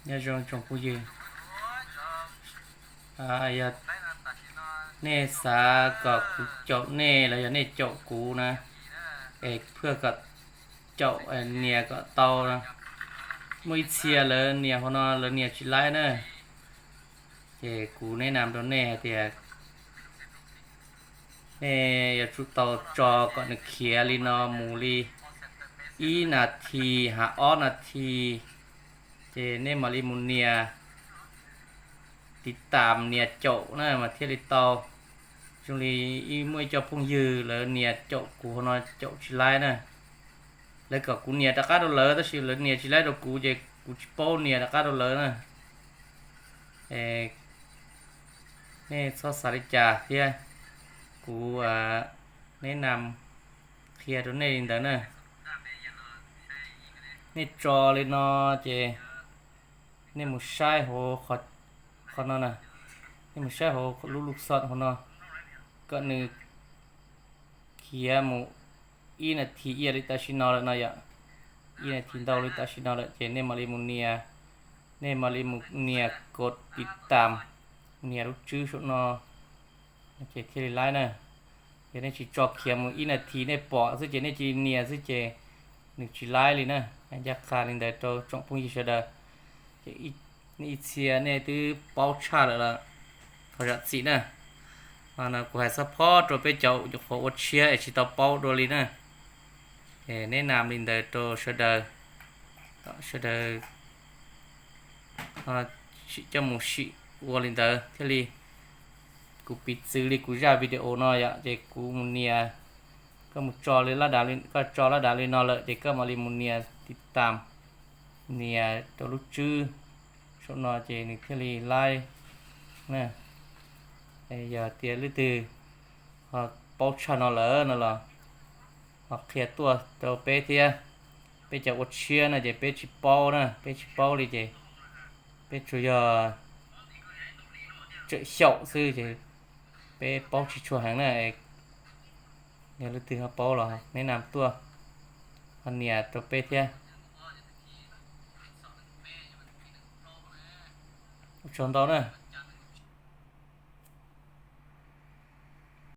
Nyob zoo tsoom phooj ywg, yog nej xav kom kuv caum nej los yog nej caum kuv na, es phuaj kom caum nias kom tau. Muaj ib txhia lawv nias hauv no lawv nias tsis laib na, ces kuv neb nam rau nej hais tias nej yuav tsum tau tso kom nws khiav li no mus li ib nas this hab ob nas this, ces nej mam li mus nias tiv tam nias caum na mas thiaj li tau. Zoo li ib muaj ib co phooj ywg lawv nias caum kuv hauv no caum tsis laib na. Lawv kom kuv nias rov qab rau lawv tab sis lawv nias tsis laib rau kuv ces kuv tsis paub nias rov qab rau lawv na. Nej txhob xav li cas thiab, kuv neb nam qhia rau nej li ntawd na. Nej tso li no ces nej mus saib hauv qhov no na, nej mus saib hauv lub lub xom hauv no, kom nws khiav mus ib nas this ib yam li tam sim no lawm no yom. Ib nas this ntau li tam sim no lawm ces nej mam li mus nias, nej mam li mus nias kaum tiv tam, nias lub tswb saum no, ces thiaj li laib na. Yog nej tsis tso khiav mus ib nas this nej pom xwb ces nej cia li nias xwb ces nws tsis laib li na. Ncaj qha li ntawd rau tsoom phooj ywg sawv daws. Ces nej ib txhia nej twb paub tshaj lawm los thov zam txim na. Kuv hais xab phob rau peb cov nyuam qhuav ua tshiab es tsis tau paub dua li na. Neb nam li ntawd rau sawv daws, sawv daws sim coj mus sim ua li ntawd thiaj li. Kuv piv txwv li kuv zaj video no yom, ces kuv mus nias, koj mus tso li, koj tso lab dav li no lawm ces koj mam li mus nias tiv tam, nias rau lub tswb saum no ces nws thiaj li laib na. Yog tias leej twg ho paub tshaj no lawm no los ho qhia tuaj rau peb thiab. Peb cov ua tshiab no ces peb tsis paub na, peb tsis paub li ces peb tsuas yog tsawm xyaum xwb ces peb paub tsis tshua heev na. Yog leej twg ho paub los neb nam tuaj ho nias rau peb thiab. Ua tsaug ntau na.